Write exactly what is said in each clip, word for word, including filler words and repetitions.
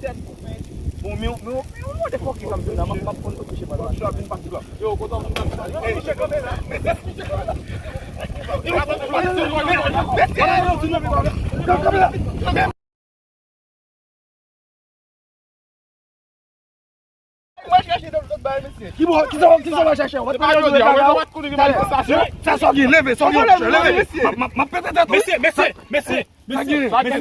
Tèt koupe. Bon, men, men, men, men, de fòk ki sa m vin la, m ap, m ap konn kote cheval la. Yo, kote w vin la? Hey, misye kanpe la. Kanpe la. Mwen chèche lòt, lòt bagay, mesye. Ki bo, ki sa, ki sa w va chèche? Ou pa t konnen jodi a, ou pa t konnen manifestasyon. Sa, sa w gen, leve, sa w gen, leve. M ap, m ap, m ap pete tèt ou. Mesye, mesye, mesye, mesye, mesye,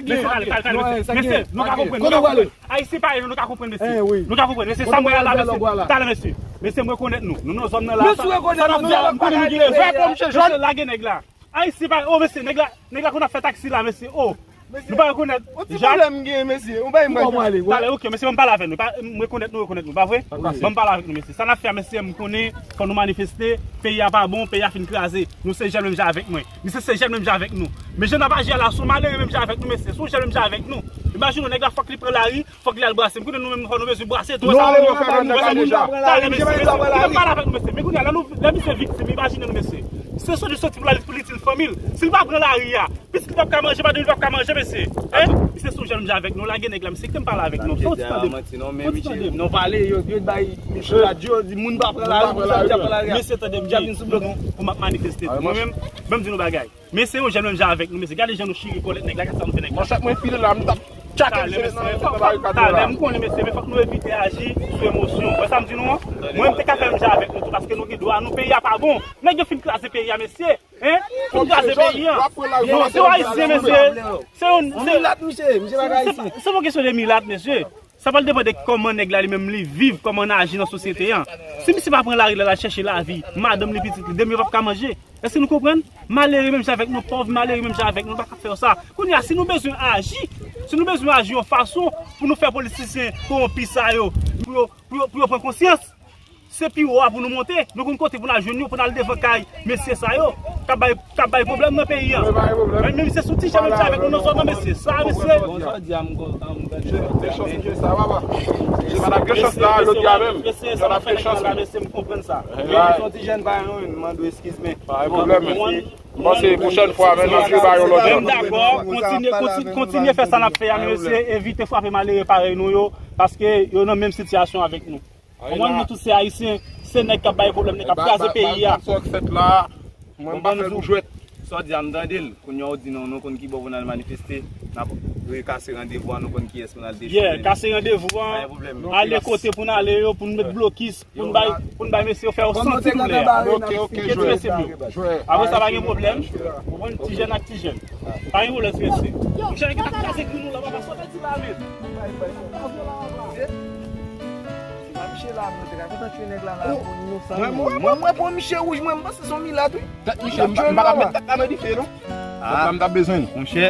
mesye, ale, ale, ale, mesye, mesye, nou ka konprann. Kote w ale? Ayisyen parèy nou, nou ka konprann, mesye. Nou ka konprann, mesye. Sa mwen la, mesye. Talè, mesye. Mesye, mwen rekonèt nou. Nou nan zòn nan la. Sa n ap di a, m konnen nou gen rezon. Mesye, lage nèg la. Ayisyen pa, o, mesye, nèg la, nèg la konn ap fè taksi la, mesye. O, nou pa rekonèt. Yon ti pwoblèm m genyen, mesye. Yon bagay m pral fè. Talè, oke, mesye, ban m pale avè nou. Pa, m rekonèt nou, rekonèt nou, pa vre? Ban m pale avèk nou, mesye. Sa n ap fè a, mesye, m konnen fò nou manifeste. Peyi a pa bon, peyi a fin kraze. Nou se jèn menm jan avèk mwen. Misye se jèn menm jan avèk nou. Men jan n ap aji a la, se yon malere menm jan avèk nou, mesye. Se yon jèn menm jan avèk nou. Imajine w, nèg la fòk li pran lari, fòk li al brase. M konnen nou menm, fò nou bezwen brase tou. Nou ale, yo fè banda deja. Talè, mesye, mesye, kite m pale avèk nou, mesye. Men kounye a, lè nou, lè misye viktim, imajine nou, mesye. Se soti, soti pou l al pou l itil fanmi l. Si l pa pran lari a, pitit li p ap ka manje, madanm li p ap ka manje, mesye. Hein? Misye se yon jèn menm jan avèk nou, lage nèg la, mesye, kite m pale avèk nou. Fò w ti tande. Fò w ti tande. Non, pale, yo, yo bay misye radyo, di moun pa pran lari, moun pa pran lari. Mesye, tande m byen. Pou m ap manifeste tou. Mwen menm, ban m di nou bagay. Men se yon jèn menm jan avèk nou, mesye. Gade jan nou chire kòlèt nèg la, gade sa nou fè nèg la. Manchèt mwen file la, m t ap tchake l, mesye, nan barikad la. Talè, m konnen, mesye, men fòk nou evite aji sou emosyon. Wè sa m di nou an? Mwen, m te ka fè menm jan avèk nou tou, paske nou gen dwa nou, peyi a pa bon. Nèg yo fin kraze peyi a, mesye. Hein? Fin kraze peyi a. Non, se yon Ayisyen, mesye. Se yon, se, milat, misye, misye pa Ayisyen. Se pa kesyon de milat, mesye. Sa pral depann de kòman nèg la li menm li viv, kòman n aji nan sosyete a. Si misye pa pran lari l al chèche lavi, madanm li, pitit li, demen yo p ap ka manje. Èske nou konprann? Malere menm jan avèk nou, pòv malere menm jan avèk nou, nou pa ka fè yo sa. Kounye a, si nou bezwen aji, si nou bezwen aji yon fason pou nou fè politisyen kowonpi sa yo, pou yo, pou yo, pou yo pran konsyans, se pi wo a pou nou monte. Nou konn kote pou n al jwenn yo, pou n al devan kay mesye sa yo k ap bay, k ap bay pwoblèm nan peyi a. Men misye se yon ti jèn menm jan avèk nou nan zòn nan, mesye. Sa, mesye. Bon, sa w di a, m kontan, m kontan. Gen chans misye sa, papa. Misye pa t ap gen chans la, jodi a menm. Mesye, sa n ap fè nèg la, mesye, m konprann sa. Men se yon ti jèn pa yon, m mande w eskiz, men. Pa gen pwoblèm, men. M panse pwochèn fwa, men nou jwe ba yon lòt jan. M dakò, kontinye, konti-, kontinye fè sa n ap fè a, men mesye, evite frape malere parèy nou yo, paske yo nan menm sitiyasyon avèk nou. Konprann, nou tout se Ayisyen, se nèg k ap bay pwoblèm, nèg k ap kraze peyi a. Sa k fèt la, mwen m pa fè l pou jwèt. Sa w di a, m tande l. Kounye a w di nou, nou konn ki bò pou n al manifeste, n ap rekase randevou a, nou konn kiyès pou n al dechonnen. Yeah, kase randevou a, ale kote pou n ale yo, pou n met blokis, pou n bay, pou n bay mesye yo fè yo santi doulè a. Ok, ok, jwè. Kite mesye yo. Apre sa, pa gen pwoblèm. Ou konn ti jèn ak ti jèn. Pa gen pwoblèm, ti mesye. Yo, jèn ki t ap kraze grenn nou la, papa, sa w te di la, men. Ti mache la, mwen te ka kontan tchwe nèg la la. Mwen, mwen, mwen, mwen pran miche wouj, mwen, m panse se yon milat, wi. Tèt miche, m pa, m pa ka met tèt la nan dife, non. Tèt la, m t ap bezwen l. Monchè,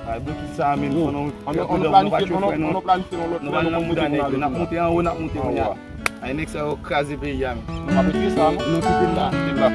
ay, blokis sa, men, nou, nou, nou, nou planifye, nou, nou planifye yon lòt lè, nou pral nan bouda nèg yo, n ap monte anwo, n ap monte kounye a. Ay, nèg sa yo kraze peyi a, men. Nou pa bezwen sa, non. Nou kite l la. Kite l la.